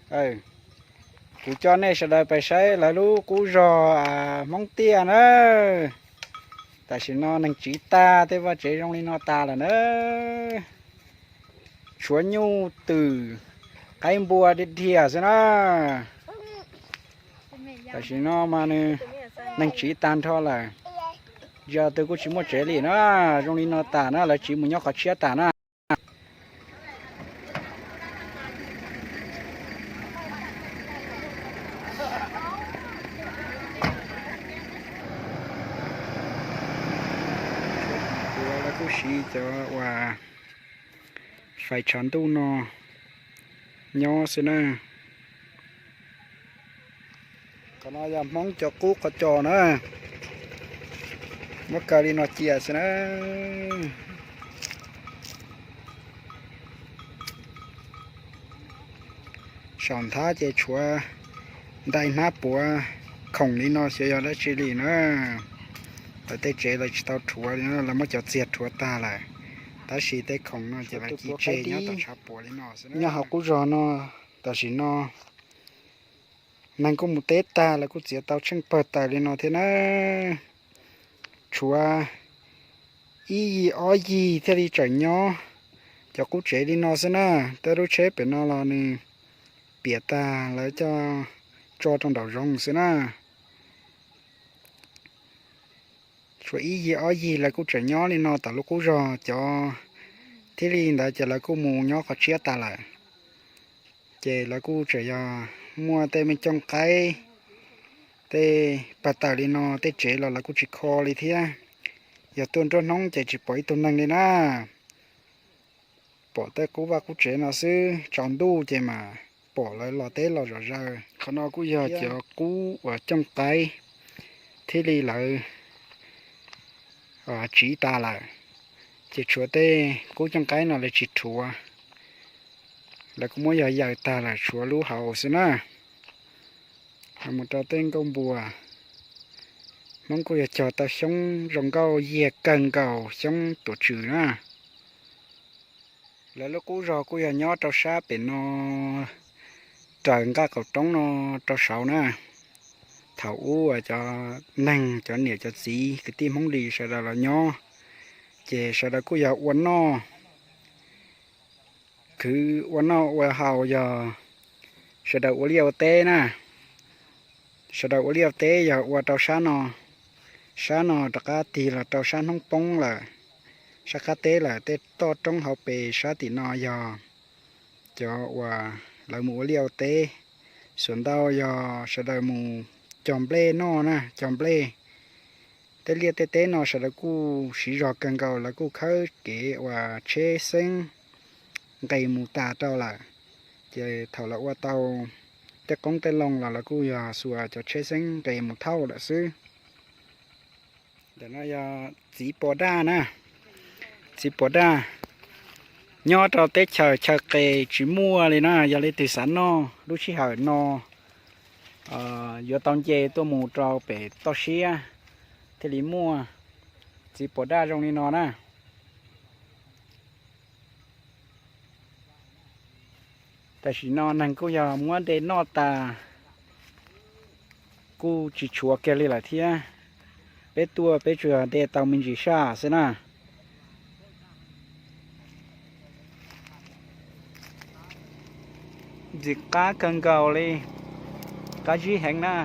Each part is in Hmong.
Kuv coj nej sawv daws pais saib lawv lub qub zog Hmoob Tiaj na. Tam sim no neeg tsiv tag, tej vaj tsev zoo li no tas lawm na. Tshuav nyuj twm, qaib npua dhia dhia xwb na. Tam sim no mas nws neeg tsiv tag nrho lawm. Yog twg kuj tsis muaj tsev li na, zoo li no tas na, lawv tsiv mus nyob qhov tshiab tas na. Lawv kuj siv cov uas fais tshav ntuj no nyob xwb na. Qhov no yog Hmoob cov qub qhov cos na, muab kaw li no cia xwb na. Saum nthab ces tshuav ntais hnab puav khoom li no xyov yog dab tsi li na. Lawv tej tsev lawv tsis tau rhuav li na, lawv muab cov txiag rhuav tag lawm, tab sis tej khoom no ces lawv ci tseg nyob tom tshav puam li no xwb. Nyob hauv qub zog no tam sim no neeg kuj mus teb tag, lawv kuj txiav tau tsheej pawg taws li no thiab na. Tshuav ib yig ob yig thiaj li tseem nyob cov qub tsev li no xwb na. Tej lub tsheb pem no los nws piam tag lawv coj tso rau nraum zoov xwb na. Tshuav ib yig ob yig lawv kuj tseem nyob li no tom lub qub zog, cov thiaj li ntawd ces lawv kuj mus nyob qhov tshiab tas lawm. Ces lawv kuj tseem yog muaj tej me cooj qaib, tej pawg taws li no, tej tsev los lawv kuj tsis kho li thiab. Yog tuaj nruab hnub ces tsis pom ib tug neeg li na. Pom tej qub vaj qub tsev no xwb, tsaus ntuj ces mas pom lawv los teb los zom zaws. Qhov no kuj yog cov qub uas cooj qaib thiaj li lawv tsiv tas lawm, ces tshuav tej qub cooj qaib no lawv tsis rhuav, lawv kuj muab yog yaws tag lawm tshuav lub hauv xwb na. Mus rau tej nkuaj npua, Hmoob kuj yog cog tau xyoob zoo nkauj yiag kawg nkaus xyoob tuam tswm na. Lawv lub qub zog kuj yog nyob rau sab pem no, raws nqaj qaum roob no rau saud na. Thaum ub cov neeg, cov niam cov txiv kwv tij Hmoob Lis sawv daws los nyob, ces sawv daws kuj yog ua noj, khwv ua noj ua haus, yog sawv daws ua liaj ua teb na. Sawv daws ua liaj ua teb yog ua rau sab no, sab no rov qab tig los rau sab hnub poob lawm, sab qab teb lawm. Tej toj roob hauv pes sab tim no yog cov uas lawv mus ua liaj ua teb, xuas ntau yog sawv daws mus cog nplej noj na, cog nplej. Tej liaj tej teb no sawv daws kuj siv zog kawg nkaus, lawv kuj khawb kev uas tsheb xeeb nqes mus tas rau lawm, ces thaum lawv ua tau tej qoob tej loo los lawv kuj yog xuas cov tsheb xeeb nqes mus thauj lawm xwb. Ntawm no yog txiv pos daj na, txiv pos daj nyob rau teb chaws chaw qes tsis muaj li na. Yog leej twg xav noj lub sij hawm no yuav tau nce tuaj mus rau pem toj siab thiaj li muaj txiv pos daj zoo li no na. Tam sim no neeg kuj yog muab de noj tas, kuj tsis tshuav kiag li lawm thiab. Peb tuaj peb tsuas de tau me ntsis saj xwb na. Ntxim qab kawg nkaus li, qab zib heev na.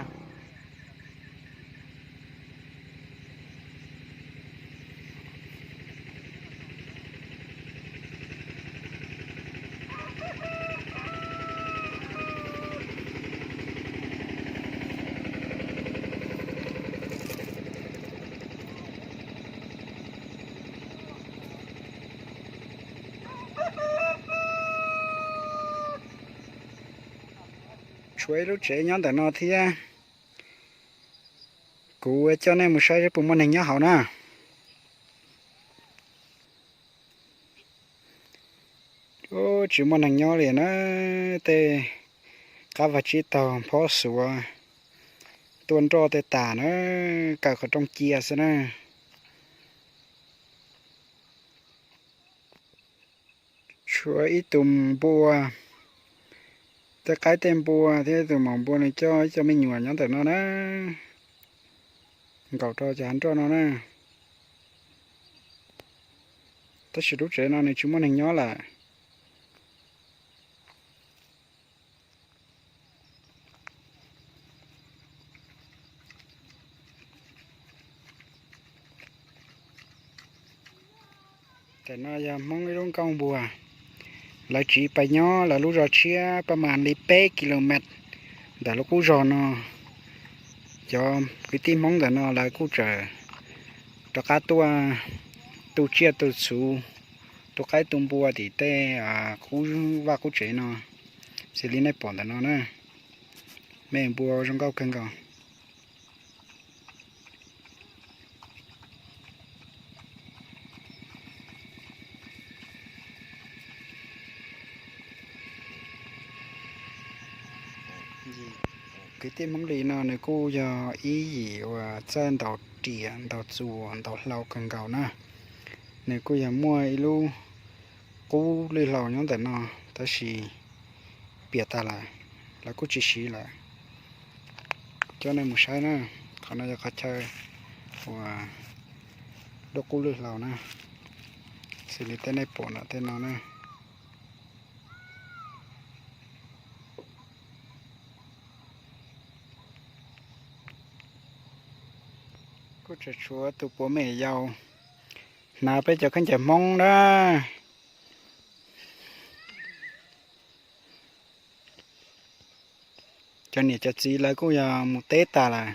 Tshuav ib lub tsev nyob ntawm no thiab. Kuv coj nej mus saib seb puas muaj neeg nyob hauv na. Tsis muaj neeg nyob li na. Tej qab vag tsib taug phob xuav tuaj nroj tej tas na, kaw qhov rooj cia xwb na. Tshuav ib tug npua Tej qaib tej npua thiab tus maum npua nws coj ib co me nyuam nyob ntawm no na, nkaum rau cov hav nroj no na. Tab sis lub tsev no nws tsis muaj neeg nyob lawm. Tam no yog Hmoob ib lub nkuaj npua, lawv tsiv pais nyob lawv lub zos tshiab paj mas li peb kilomev ntawm lub qub zos no. Cov kwv tij Hmoob ntawm no lawv kuj tseem rov qab tuaj tu tsiaj tu txhu, tu qaib tu npua tim tej qub vaj qub tsev no, xws li nej pom ntawm no na. Me npua zoo nkauj kawg nkaus. Kwv tij Hmoob Lis no nws kuj yog ib yim uas txawj ntaus riam ntaus txuas ntaus hlau kawg nkaus na. Nws kuj yog muaj ib lub qub lwj hlau nyob ntawm no, tab sis piam tas lawm, lawv kuj tsis siv lawm. Coj nej mus saib na, qhov no yog qhov chaw uas lub qub lwj hlau na, xws li tej nej pom ntawm tej no na. Kuj tseem tshuav tus puav me yau hnav peb cov khaub ncaws Hmoob na. Cov niam cov txiv lawv kuj yog mus teb tas lawm,